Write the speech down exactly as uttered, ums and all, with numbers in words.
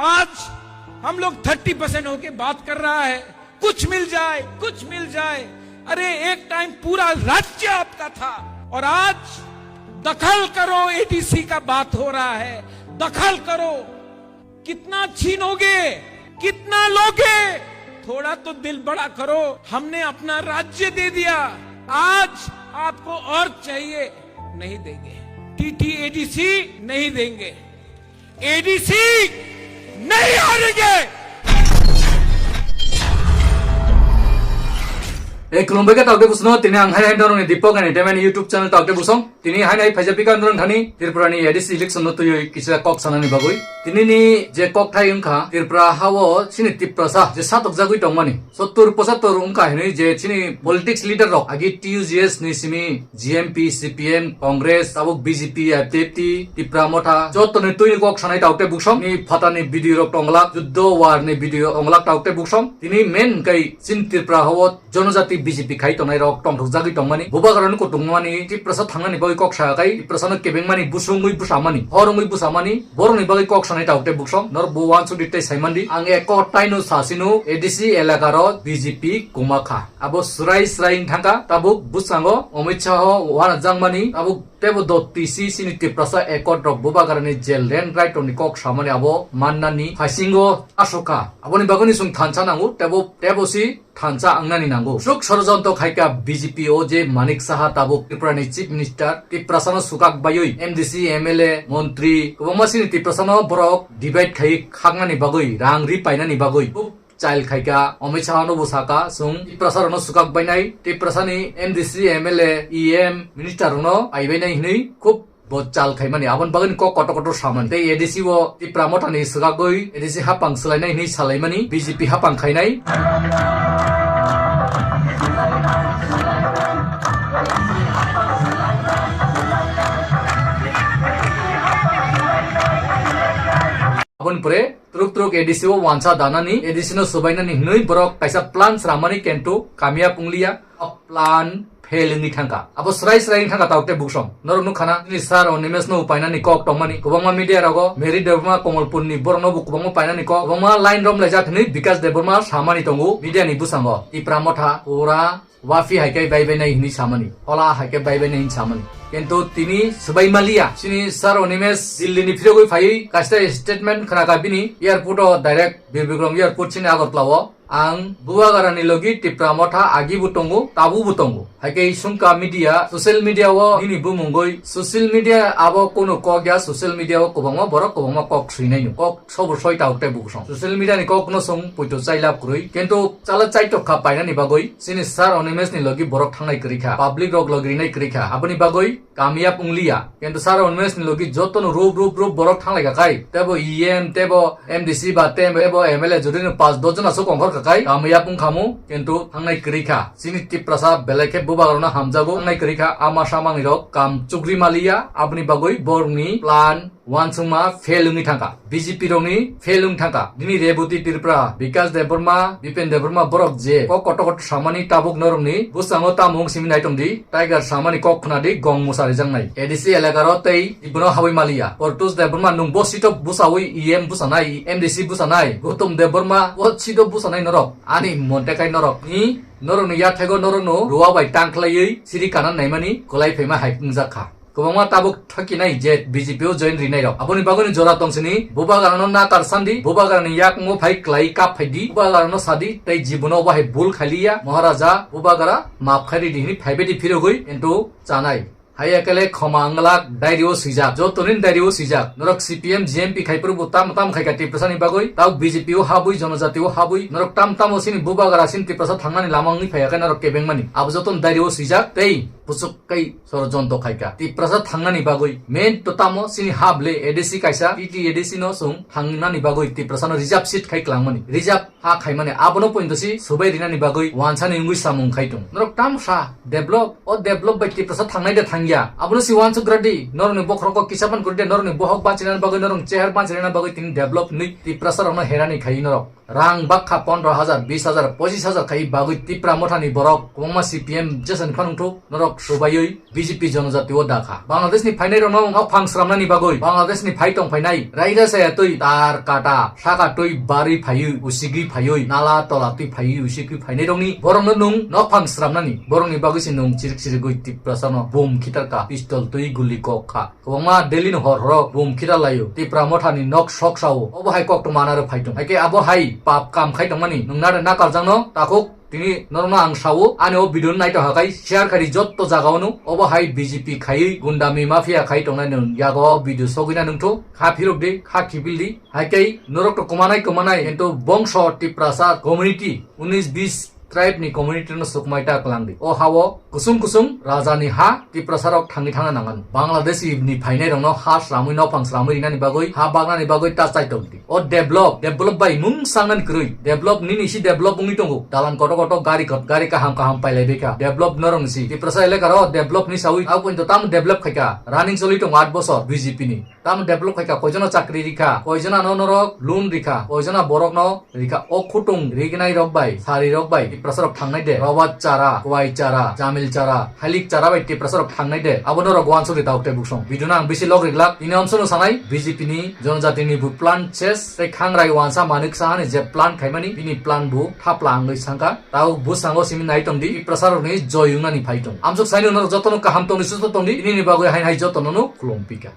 आज हम लोग थर्टी परसेंट होके बात कर रहा है, कुछ मिल जाए, कुछ मिल जाए। अरे, एक टाइम पूरा राज्य आपका था और आज दखल करो, एडीसी का बात हो रहा है, दखल करो। कितना छीनोगे, कितना लोगे? थोड़ा तो दिल बड़ा करो। हमने अपना राज्य दे दिया, आज आपको और चाहिए, नहीं देंगे। टीटी एडीसी नहीं देंगे, एडीसी नहीं हारेंगे। Ei, khulumbai khe tokde busno, tini ang hai hai dorong ni Deepak Entertainment YouTube channel tokde busong. Tini hai hai phaija pika dorong thani Tripura ni A D C election no twiwi kisa kok sanani bagwi. Tini ni je kok thai wngkha Tripura hao chini Tiprasa je satokjagwi tongmani. Sottur pochattor wngkha hinwi je chini politics leader rok agi T U G S ni simi G M P, C P M, Congress, tabuk B J P, I P F T, Tipra Motha, joto ni twi ni kok sanai tokde busong. Ni photo ni video rok tonglak, juddo war ni video rok tonglak tokde busong. Tini main kai chini Tripura hao jonojati B J P khai tongnai rok tongthokjagwi tongmani, bubagrani kutung mani, Tiprasa thangnani bagwi kok sa kai, Tiprasano kebengmani, busungwi busamani, horongwi busamani, borokni bagwi kok sanai tokde busong, norok bo wansukdi tei saimandi. Ang eko taino sasino A D C elakaro B J P kumakha. Abo srai srai wngthangkha, tabuk bwskango Amit Shah o uanajakmani, tabuk tebo dot T C C ni Tiprasa accord rok bubagrani je land right rokni kok samani abo mannani haisingo asukha. Aboni bagwini chwng thansa nango, tebo, tebo si thansa wngnani nango. Suk sorojonto khaikha B J P o je Manik Saha tabuk Tripura ni Chief Minister, Tiprasano sukak baiwi M D C, M L A, montri, kwbangma sini Tiprasano borok divide khai khaknani bagwi, rang ri painani bagwi. Chal khaikha, Amit Shah no bo saka, chwng Tiprasa rokno sukak bainai, Tiprasa ni M D C, M L A, E M, minister rokno ai bainai hinwi khub bo chal khaimani, aboni bagwini kok kotor kotor samani. Tei A D C o Tipra Motha ni swkagwi A D C hapang swlainai hinwi salaimani, B J P hapang khainai. Aboni pore truk truk A D C o wansa danani, A D C no subainani hinwi borok kaisa plan sramani, kintu kamiyab wngliya. O plan fail wngwi thangkha. Abo srai srai wngwi thangkha, tauk tei buksong. Norok nukha na, chini sir o Animesh no painani kok tongmani. Kwbangma media rogo, Mary Debbarma, Komolpur ni borok no bo kwbangma painani kok. Kwbangma line romlaijak hinwi Bikash Debbarma samani tongo media ni bwskango. Tipra Motha, pura wafi hai khe bai bai nai hinwi samani. Hola hai khe bai bai nai hinwi samani. Kintu tini swbai maliya. Chini sir o Animesh Delhi ni phirogwi phaiwi kaisa statement khna kha bini, airport o direct Bir Bikram airport chini Agartala o. Ang bubagrani logi Tipra Motha agi bo tongo, tabu bo tongo. Hai khe sungka media, social media o nini bumungoi, social media abo kunu kok ya, social media o kwbangma borok kwbangma kok swinai no. Kok sobo soi tauk tei buksong. Social media ni kok no song poito chai lab kwrwi. Kintu chala chai tok kha painani bagwi, chini sir Animesh ni logi borok thangnai kwrwi kha, public rok logi rinai kwrwi kha. Aboni bagwi kamiyab wngliya. Kintu sir Animesh ni logi joto no rup rup rup borok thanglaika kai. Tebo E M, tebo M D C ba tebo M L A jodi no pas dos jona so kongkhor kha kai. Kamiyab wngkhamu, kintu thangnai kwrwi kha. Chini Tiprasa belai khe bubagrano hamjago, thangnai kwrwi kha. Ama samani rok kam chukri maliya. Aboni bagwi borokni plan wansukma fail wngwi thangkha. B J P rokni fail wng thangkha. Nini Rebati Tripura, Bikash Debbarma, Bipen Debbarma borok je kok kotor kotor samani tabuk norokni bwskango tamo wng simi nai tongdi. Tiger samani kok khna di gong musa rijaknai. A D C elakaro tei ibono habwi maliya. Portus Debbarma nwng bo sito bwsawi E M bwsanai, M D C bwsanai. Gautam Debbarma bo sito bwsanai norok. Ani monte kai norok. Ni norokni yathego norokno ruwa bai tangkhlaiwi siri kana naimani kwlai phaima hai wngjakha. Kwbangma tabuk thakinai je B J P o join rinai rok. Aboni bagwini jora tongsini bubagrano nakar sandi, bubagrani yakmo phai kwlai kap phaidi, bubagrano sadi tei jibono bahai bul khailiya, Maharaja bubagra map khairidi hini phaibedi phirogwi kintu chanai. Haiya kele khoma wnglak diary o swijak, jotoni diary o swijak. Norok C P M, G M P khai phuru bo tam tam khai kha Tiprasa ni bagwi, tau B J P o habwi, jonojati o habwi. Norok tam tam o sini bubagra sini Tiprasa thangnani lama wngwi phaiya khe norok kebengmani. Abo joto diary o swijak tei puchuk kai sorojonto khaikha. Tiprasa thangnani bagwi main to tamo chini hap le A D C kaisa, T T A D C no chwng thangnani bagwi Tiprasa no reserve seat khai kwlangmani. Reserve ha khaimani abono pointo si subai rinani bagwi wansani wngwi samung khai tongo. Norok tamo sa develop, o develop bai Tiprasa thangnai de thangya. Abono si wansuk radi, norokni bokhorok kisa pan kwrwi de, norokni bohok bachinani bagwi, norokni cheher bachinani bagwi tini develop hinwi Tiprasa rokno herani khai norok. Rang bakha pondro hajar, bis hajar, pochis hajar khai bagwi Tipra Mothani borok kwbangma C P M jesani phanungthuk norok swbaiwi B J P jonojati o dakha. Bangladesh ni phainai rokno nok phang sramnani bagwi Bangladesh ni phai tong phainai raida saya twi tar kata saka twi barwi phaiwi usigwi phaiwi nala tola twi phaiwi usigwi phainai rokni borokno nung nok phang sramnani borokni bagwi se nung chirik chirigwi Tiprasa no bum khitarka pistol twi guli kok kha. Kwbangma Delhi ni hor horo bum khita laio. Tipra Mothani nok sok sao. Obo hai koktwma anaro phai tong. Haikhe abo hai pap kam khai tongmani. Nwng nare nakarjakno takhuk tini norokno ang sao. Ani o video no naitong hakai share khaidi jotto jagao no. Obo hai B J P khaiwi gundami mafia khai tongnai nwng yago video sogwina nungthu. Kha phirok di, kha kibil di. Haikhe norok to kwmanai kwmanai. Kintu bongso Tiprasa community unis bis tribe ni community no sukmai ta klang di. O ha o kusung kusung raja ni ha Tiprasa rok thangwi thangna nangan. Bangladesh ni phainai rok no ha sramwi nophang sramwi rinani bagwi ha bagnani bagwi ta chai tong di. O develop, develop bai mung sangnani kwrwi. Develop nini si develop wngwi tongo. Dalan koto koto gari kot, gari kaham kaham pailai bai kha. Develop norok ni si. Tiprasa elaka ro develop ni sawi. Abo to tam develop khai kha. Running choli tongo aat bosor B J P ni. Tamo develop khaika, koijono chakri rikha, koijono ano norok loan rikha, koijono borokno rikha, o khutung rignai rok bai, sari rok bai, Tiprasa rok thangnai de, roba chara, kwai chara, chamil chara, halik chara bai Tiprasa rok thangnai de, abo norok wansuk ri tawk tei buksong. Video no ang bisi log riglak, tini omsono sanai, B J P ni jonojati ni bu plan ses, tei khangrai wansa manwi ksa hani je plan khaimani, bini plan bu thapla wngwi sangkha, tawk busango simi nai tongdi, Tiprasa rokni joy wngnani phai tong. Amsuk saino norok jotono kaham tongdi, susto tongdi, tini ni bagwi hain hai jotono no khulum pika.